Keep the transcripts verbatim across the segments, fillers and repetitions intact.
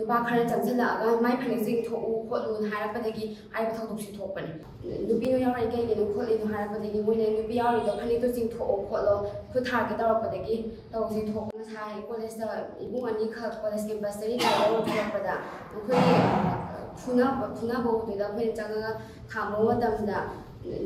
ꯅꯨꯄꯥ ꯈꯔ ꯆꯪꯁꯤꯜꯂꯛꯑꯒ ꯃꯥꯏ ꯐꯅꯦꯛꯁꯦ ꯏꯟꯊꯣꯛꯎ ꯈꯣꯠꯂꯨꯅ ꯍꯥꯏꯔꯛꯄꯗꯒꯤ ꯍꯥꯏꯔꯤꯕ ꯊꯧꯗꯣꯛꯁꯤ ꯊꯣꯛꯄꯅꯤ꯫ ꯅꯨꯄꯤꯗꯣ ꯌꯥꯎꯔꯛꯏ ꯀꯩꯒꯤꯅꯣ ꯈꯣꯠꯂꯤꯅꯣ ꯍꯥꯏꯔꯛꯄꯗꯒꯤ ꯃꯣꯏꯅ ꯅꯨꯄꯤ ꯌꯥꯎꯔꯤꯗꯣ ꯐꯅꯦꯛꯇꯣ ꯆꯤꯡꯊꯣꯛꯑꯣ ꯈꯣꯠꯂꯣ, ꯈꯨꯠ ꯊꯥꯔꯛꯀꯦ ꯇꯧꯔꯛꯄꯗꯒꯤ ꯊꯧꯗꯣꯛꯁꯤ ꯊꯣꯛꯄ꯫ ꯉꯁꯥꯏ ꯀꯣꯂꯦꯖꯇ ꯏꯕꯨꯡ ꯑꯅꯤꯈꯛ ꯀꯣꯂꯦꯖ ꯀꯦꯝꯄꯁꯇꯒꯤ ꯀꯩꯅꯣ ꯊꯣꯛꯂꯛꯄꯗ ꯑꯩꯈꯣꯏꯒꯤ ꯐꯨꯅꯕ ꯐꯨꯅꯕ ꯎꯕꯗꯨꯗ ꯑꯩꯈꯣꯏꯅ ꯆꯪꯉꯒ ꯈꯥꯝꯕ ꯃꯇꯝꯗ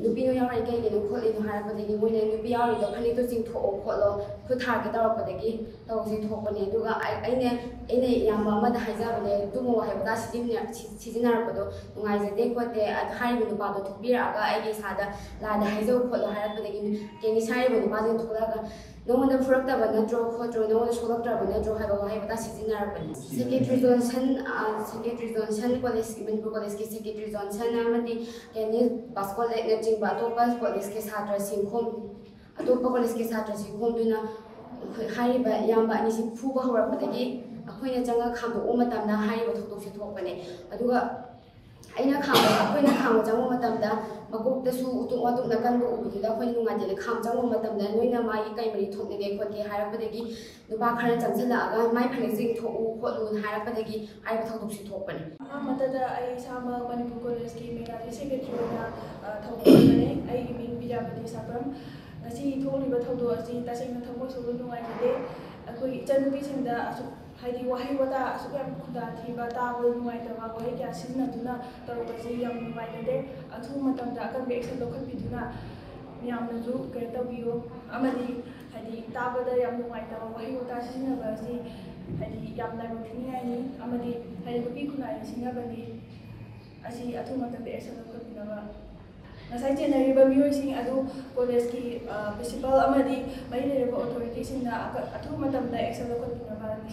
ꯅꯨꯄꯤꯗꯣ ꯌꯥꯎꯔꯛꯏ ꯀꯩꯒꯤꯅꯣ ꯈꯣꯠꯂꯤꯅꯣ ꯍꯥꯏꯔꯛꯄꯗꯒꯤ ꯃꯣꯏꯅ ꯅꯨꯄꯤ ꯌꯥꯎꯔꯤꯗꯣ ꯐꯅꯦꯛꯇꯣ ꯆꯤꯡꯊꯣꯛꯑꯣ ꯈꯣꯠꯂꯣ, ꯈꯨꯠ ꯊꯥꯔꯛꯀꯦ ꯇꯧꯔꯛꯄꯗꯒꯤ ꯊꯧꯗꯣꯛꯁꯤ ꯊꯣꯛꯄꯅꯦ꯫ ꯑꯗꯨꯒ ꯑꯩ- ꯑꯩꯅ ꯑꯩꯅ ꯏꯌꯥꯝꯕ ꯑꯃꯗ ꯍꯥꯏꯖꯕꯅꯦ, ꯑꯗꯨꯒꯨꯝꯕ ꯋꯥꯍꯩ ꯋꯥꯇꯥ ꯁꯤꯖꯤꯟꯅ- ꯁꯤ- ꯁꯤꯖꯤꯟꯅꯔꯛꯄꯗꯣ ꯅꯨꯡꯉꯥꯏꯖꯗꯦ ꯈꯣꯠꯇꯦ, ꯑꯗꯨ ꯍꯥꯏꯔꯤꯕ ꯅꯨꯄꯥꯗꯣ ꯊꯣꯛꯄꯤꯔꯛꯑꯒ ꯑꯩꯒꯤ ꯏꯁꯥꯗ ꯂꯥꯟꯅ ꯍꯥꯏꯖꯧ ꯈꯣꯠꯂꯣ ꯍꯥꯏꯔꯛꯄꯗꯒꯤ ꯀꯦꯅꯤꯁ ꯍꯥꯏꯔꯤꯕ ꯅꯨꯄꯥꯁꯤꯅ ꯊꯣꯛꯂꯛꯑꯒ ꯅꯉꯣꯟꯗ ꯐꯨꯔꯛꯇꯕ ꯅꯠꯇ꯭ꯔꯣ ꯈꯣꯠꯇ꯭ꯔꯣ, ꯅꯉꯣꯟꯗ ꯁꯣꯛꯂꯛꯇ꯭ꯔꯕ ꯅꯠꯇ꯭ꯔꯣ ꯍꯥꯏꯕ ꯋꯥꯍꯩ ꯋꯥꯇꯥ ꯁꯤꯖꯤꯟꯅꯔꯛꯄꯅꯤ꯫ ꯁꯦꯀ꯭ꯔꯦꯇꯔꯤ ꯖꯣꯟꯁꯟ, ꯑ, ꯁꯦꯀ꯭ꯔꯦꯇꯔꯤ ꯖꯣꯟꯁꯟ ꯀꯣꯂꯦꯖꯀꯤ, ꯃꯅꯤꯄꯨꯔ ꯀꯣꯂꯦꯖꯀꯤ ꯁꯦꯀ꯭ꯔꯦꯇꯔꯤ ꯖꯣꯟꯁꯟ ꯑꯃꯗꯤ ꯀꯦꯅꯤꯁ ꯕꯥꯁꯀꯣꯂꯦꯠꯅꯆꯤꯡꯕ ꯑꯇꯣꯞꯄ ꯀꯣꯂꯦꯖꯀꯤ ꯁꯥꯇ꯭ꯔꯁꯤꯡ ꯈꯣꯝ-, ꯑꯇꯣꯞꯄ ꯀꯣꯂꯦꯖꯀꯤ ꯁꯥꯇ꯭ꯔꯁꯤꯡ ꯈꯣꯝꯗꯨꯅ ꯍꯥꯏꯔꯤꯕ ꯏꯌꯥꯝꯕ ꯑꯅꯤꯁꯤ ꯐꯨꯕ ꯍꯧꯔꯛꯄꯗꯒꯤ ꯑꯩꯈꯣꯏꯅ ꯆꯪꯉꯒ ꯈꯥꯝꯗꯣꯛꯄ ꯃꯇꯝꯗ ꯍꯥꯏꯔꯤꯕ ꯊꯧꯗꯣꯛꯁꯦ ꯊꯣꯛꯄꯅꯦ꯫ ꯑꯗꯨꯒ ꯑꯩꯅ ꯈꯥꯝꯕ ꯑꯩꯈꯣꯏꯅ ꯈꯥꯝꯕ ꯆꯪꯕ ꯃꯇꯝꯗ ꯃꯀꯣꯛꯇꯁꯨ ꯎꯇꯨꯞ ꯋꯥꯇꯨꯞꯅ ꯀꯟꯕ ꯎꯕꯗꯨꯗ ꯑꯩꯈꯣꯏꯅ ꯅꯨꯡꯉꯥꯏꯇꯦꯅ ꯈꯥꯝ ꯆꯪꯕ ꯃꯇꯝꯗ ꯅꯣꯏꯅ ꯃꯥꯒꯤ ꯀꯩ ꯃꯔꯤ ꯊꯣꯛꯅꯒꯦ ꯈꯣꯠꯀꯦ ꯍꯥꯏꯔꯛꯄꯗꯒꯤ ꯅꯨꯄꯥ ꯈꯔ ꯆꯪꯁꯤꯜꯂꯛꯑꯒ ꯃꯥꯏ ꯐꯅꯦꯛꯁꯦ ꯏꯟꯊꯣꯛꯎ ꯈꯣꯠꯂꯨꯅ ꯍꯥꯏꯔꯛꯄꯗꯒꯤ ꯍꯥꯏꯔꯤꯕ ꯊꯧꯗꯣꯛꯁꯤ ꯊꯣꯛꯄꯅꯤ꯫ ꯑꯍꯥꯟꯕꯗ ꯑꯩ ꯏꯁꯥꯃꯛ ꯃꯅꯤꯄꯨꯔ ꯀꯣꯂꯦꯖꯀꯤ ꯃꯦꯘꯥꯂꯤ ꯁꯦꯀ꯭ꯔꯦꯇꯔꯤ ꯑꯣꯏꯅ, ꯑ, ꯊꯧ ꯄꯨꯕꯅꯦ꯫ ꯑꯩꯒꯤ ꯃꯤꯡ ꯕꯤꯗ꯭ꯌꯥꯄꯇꯤ ꯁꯥꯄ꯭ꯔꯝ꯫ ꯉꯁꯤ ꯊꯣꯛꯂꯤꯕ ꯊꯧꯗꯣꯛ ꯑꯁꯤ ꯇꯁꯦꯡꯅ ꯊꯃꯣꯏ ꯁꯣꯛꯅ ꯅꯨꯡꯉꯥꯏꯖꯗꯦ꯫ ꯑꯩꯈꯣꯏ ꯏꯆꯟꯅꯨꯄꯤꯁꯤꯡꯗ ꯑꯁꯨꯛ ꯍꯥꯏꯗꯤ ꯋꯥꯍꯩ ꯋꯥꯇꯥ ꯑꯁꯨꯛ ꯌꯥꯝ ꯈꯨꯟꯗꯥ ꯊꯤꯕ, ꯇꯥꯕꯗ ꯅꯨꯡꯉꯥꯏꯇꯕ ꯋꯥꯍꯩ ꯀꯌꯥ ꯁꯤꯖꯤꯟꯅꯗꯨꯅ ꯇꯧꯔꯛꯄꯁꯤ ꯌꯥꯝ ꯅꯨꯡꯉꯥꯏꯖꯗꯦ꯫ ꯑꯊꯨꯕ ꯃꯇꯝꯗ ꯑꯀꯟꯕ action ꯂꯧꯈꯠꯄꯤꯗꯨꯅ ꯃꯌꯥꯝꯅꯁꯨ ꯀꯩꯅꯣ ꯇꯧꯕꯤꯌꯨ꯫ ꯑꯃꯗꯤ ꯍꯥꯏꯗꯤ ꯇꯥꯕꯗ ꯌꯥꯝ ꯅꯨꯡꯉꯥꯏꯇꯕ ꯋꯥꯍꯩ ꯋꯥꯇꯥ ꯁꯤꯖꯤꯟꯅꯕ ꯑꯁꯤ ꯍꯥꯏꯗꯤ ꯌꯥꯝ ꯂꯥꯏꯕꯛ ꯊꯤꯅꯤꯡꯉꯥꯏꯅꯤ꯫ ꯑꯃꯗꯤ ꯍꯥꯏꯗꯤ ꯅꯨꯄꯤ ꯈꯨꯟꯅꯥꯏꯅ ꯁꯤꯡꯅꯕꯅꯤ꯫ ꯑꯁꯤ ꯑꯊꯨꯕ ꯃꯇꯝꯗ action ꯂꯧꯈꯠꯄꯤꯅꯕ ꯉꯁꯥꯏ ꯆꯦꯟꯅꯔꯤꯕ ꯃꯤꯑꯣꯏꯁꯤꯡ ꯑꯗꯨ ꯀꯣꯂꯦꯖꯀꯤ, ꯑ, ꯄ꯭ꯔꯤꯟꯁꯤꯄꯥꯜ ꯑꯃꯗꯤ ꯃꯔꯤ ꯂꯩꯅꯕ ꯑꯣꯊꯣꯔꯤꯇꯤꯁꯤꯡꯅ ꯑꯀ-, ꯑꯊꯨꯕ ꯃꯇꯝꯗ action ꯂꯧꯈꯠꯄꯤꯅꯕ ꯅꯤꯡꯁꯤꯡꯖꯔꯤ꯫